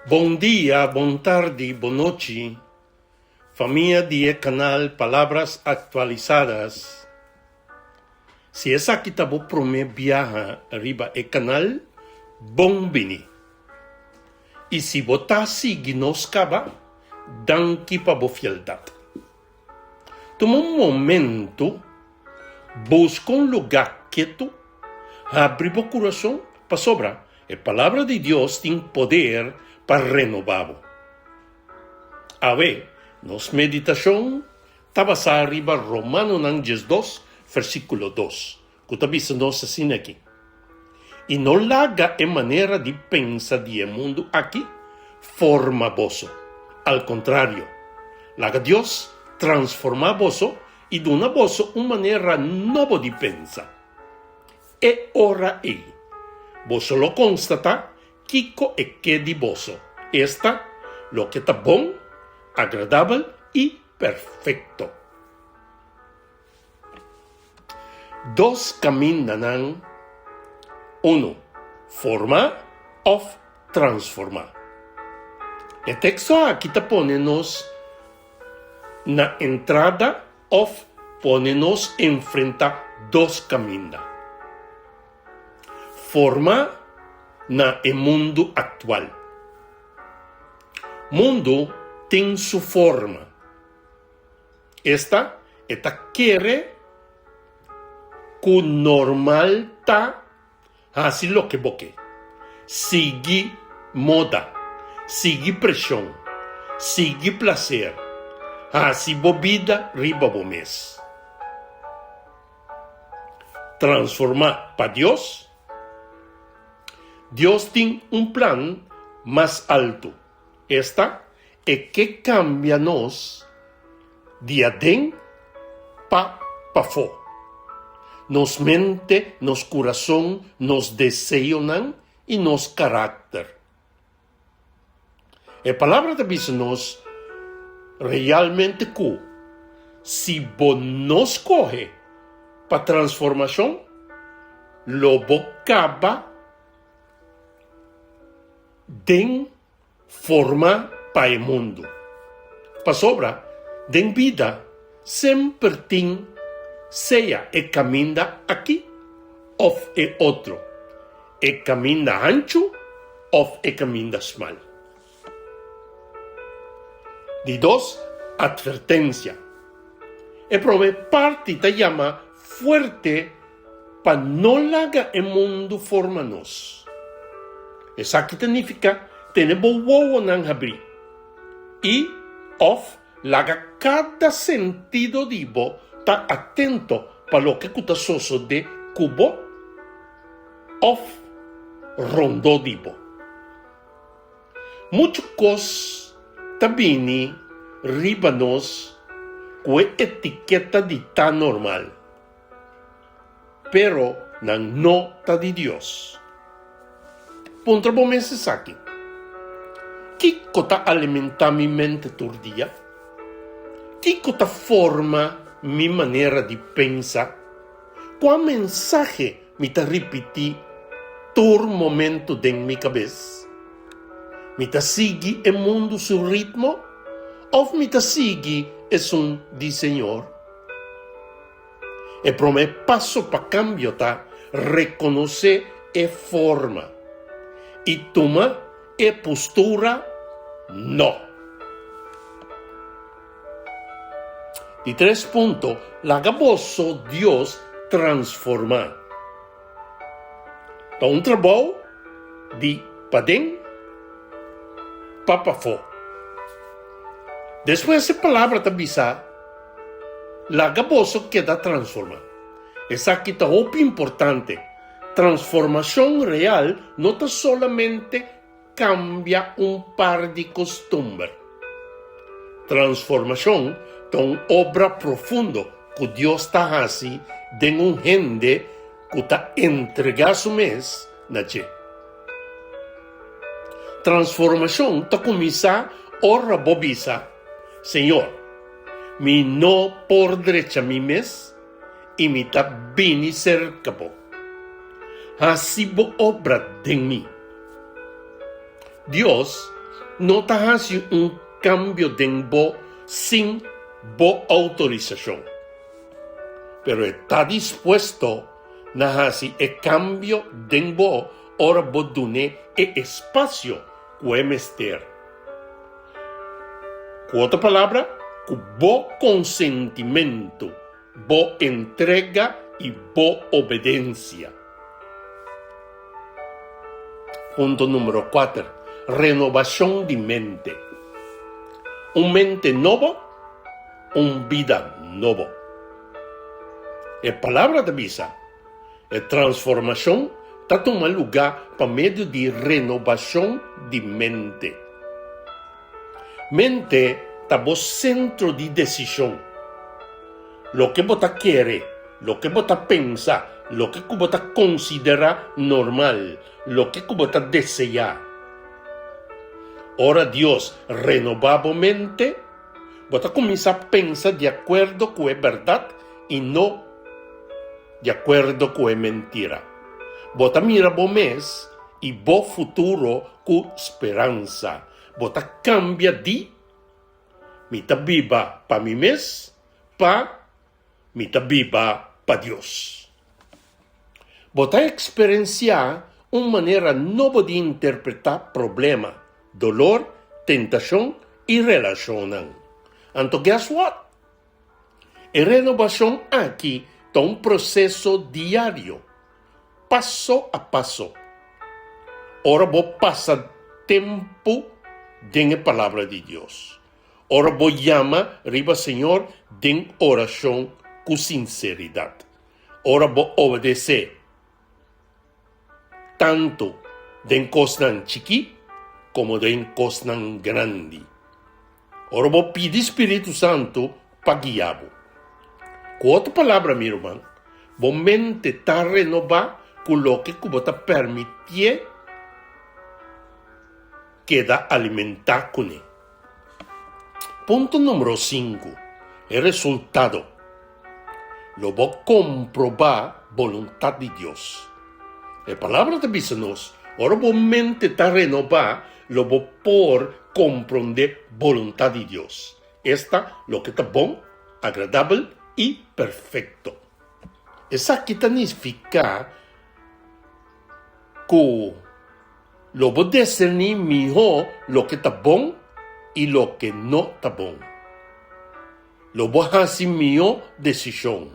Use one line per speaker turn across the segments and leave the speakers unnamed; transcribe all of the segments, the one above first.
Bon dia, bon tardi, bon nochi, famia di e kanal Palabras Actualizadas. Si esaki ta bo promé biaha riba e kanal, bon bini. I si bo ta sigui nos kaba, danki pa bo fieldat. Tuma un momento, buska un lugá ketu, habri bo kurason, pasobra E Palabra di Dios tin poder pa renobá bo. Awe, nos meditashon ta basá riba Romanonan diesdos, versíkulo dos, ku ta bisa nos asina aki, I no laga e manera di pensa di e mundu aki forma boso. Al kontrario, laga Dios transformá boso i duna boso un manera nobo di pensa. E ora ei, boso lo konstatá kiko e ke di boso, esta, loke ta bon, agradabel i perfekto. Dos kamindanan, unu, forma òf transformá. E teksto aki ta pone nos na entrada Òf pone nos enfrentá dos kaminda. Forma na e mundu aktual. Mundu tin su forma. Esta e ta kere ku normal ta Hasi loke bo ke. Sigui moda. Sigui preshon. Sigui plaser. Hasi bo bida riba bo mes. Transformá pa Dios. Dios tin un plan mas altu. Esta, e ke kambia nos di aden pa pafó. Nos mente, nos kurason, nos deseonan i nos karakter. E Palabra ta bisa nos realmente ku si bo no skohe pa transformashon, lo bo kaba den forma pa e mundu. Pasobra den bida semper tin sea e kaminda aki òf e otro, e kaminda hanchu òf e kaminda smal. Di dos, atvertensia. E promé parti ta yama fuerte pa no laga e mundu forma nos. Esaki ta nifiká tene bo wowonan habrí i òf laga kada sentido di bo ta atento pa loke ku ta sosodé ku bo òf rondó di bo. Muchu kos ta bini riba nos ku e etiketa di ta normal. Pero nan no ta di Dios. Puntra bo mes esaki, Kiko ta alimentá mi mente tur dia? Kiko ta forma mi manera di pensa? Kua mensahe mi ta ripití tur momento den mi kabes? Mi ta sigui e mundu su ritmo òf mi ta sigui esun di Señor? E promé paso pa kambio ta rekonosé e forma i tuma e postura no. Di tres punto, laga boso Dios transformá. Ta un trabou di paden pa pafó. Despues e palabra ta bisa. Laga boso keda transformá. Esaki ta hopi importante. Transformashon real no ta solamente kambia un par di kostumber. Transformashon ta un obra profundo ku Dios ta hasi den un hende ku ta entregá su mes na dje. Transformashon ta kuminsá ora bo bisa, Señor, Mi no por drecha mi mes i mi ta bini serka bo. Hasi bo obra den mi. Dios no ta hasi un kambio den bo sin bo outorisashon. Pero e ta dispuesto na hasi e kambio den bo ora bo dun'é e espasio ku e mester. Ku otro palabra, ku bo konsentimentu, bo entrega i bo obedensia. Punto numero kuater, renobashon di mente. Un mente nobo, un bida nobo. E Palabra ta bisa, E transformashon ta tuma lugá pa medio di renobashon di mente. Mente ta bo sentro di desishon. Loke bo ta kere, loke bo ta pensa, loke ku bo ta konsiderá normal, loke ku bo ta deseá. Ora Dios renobá bo mente, bo ta kuminsá pensa di akuerdo ku e bèrdat i no di akuerdo ku e mentira. Bo ta mira bo mes i bo futuro ku speransa. Bo ta kambia di Mi ta biba pa mi mes pa Mi ta biba pa Dios. Bo ta eksperensiá un manera nobo di interpretá problema, dolor, tentashon i relashonnan. Anto guess what? E renobashon aki ta un proseso diario, paso a paso. Ora bo pasa tempu den e Palabra di Dios, ora bo yama riba Señor den orashon ku sinseridat, ora bo obedesé tantu den kosnan chikí komo den kosnan grandi. Ora bo pidi Spiritu Santu pa guia bo. Ku otro palabra, mi ruman, bo mente ta renobá ku loke ku bo ta permitié keda alimentá kuné. Punto numero sinku, e resultado. Lo bo komprobá boluntat di Dios. E Palabra ta bisa nos, ora bo mente ta renobá, lo bo por komprondé boluntat di Dios, esta, loke ta bon, agradabel i perfekto. Esaki ta nifiká ku lo bo diserní mihó loke ta bon i loke no ta bon. Lo bo hasi mihó desishon.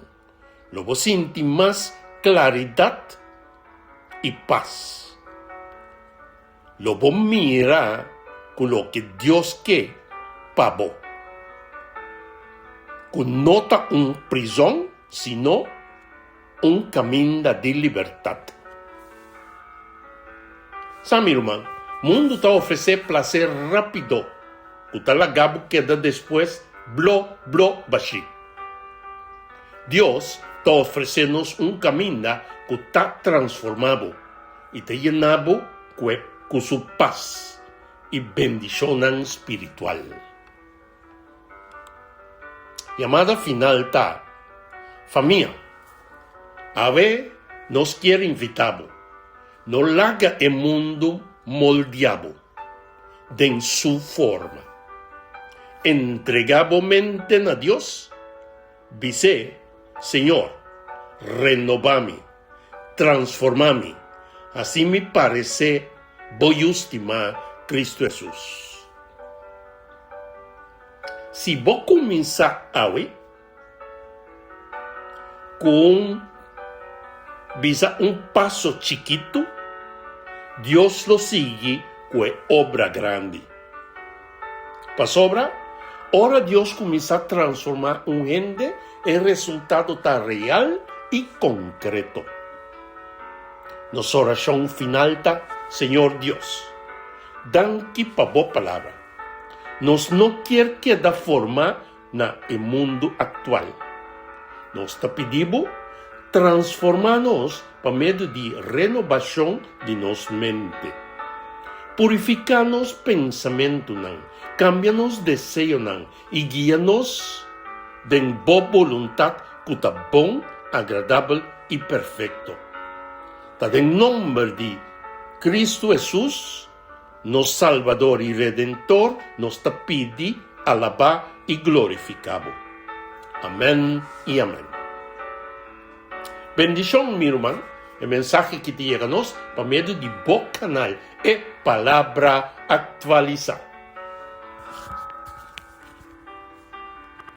Lo bo sinti mas klaridat i pas. Lo bo mira ku loke Dios ke pa bo, ku no ta un prizon sino un kaminda di libertat. Sa mi ruman, mundu ta ofresé plaser rápido ku ta laga bo keda despues blo blo bashí. Dios ta ofresé nos un kaminda ku ta transformá bo i ta yená bo ku e ku su pas i bendishonnan spiritual. Yamada final ta, Famia, awe nos kier invitá bo, no laga e mundu moldiá bo den su forma. Entregá bo mente na Dios, bis'é, Señor, renobá mi, transformá mi, hasi mi paresé bo Yu stimá, Cristo Hesus. Si bo kuminsá awe ku un bisa un paso chikitu, Dios lo sigui ku e obra grandi. Pasobra, ora Dios kuminsá transformá un hende, e resultado ta real i konkreto. Nos orashon final ta, Señor Dios, danki pa bo Palabra. Nos no kier keda formá na e mundu aktual. Nos ta pidi bo transformá nos pa medio di renobashon di nos mente. Purifiká nos pensamentunan, kambia nos deseonan i guia nos den bo boluntat ku ta bon, agradabel i perfekto. Ta den nomber di Kristu Hesus. nos Salbador i Redentor, nos ta pidi, alabá i glorifiká bo. Amèn i amèn. Bendishon, mi ruman, e mensahe ki ta yega nos pa medio di bo kanal E Palabra Aktualisá.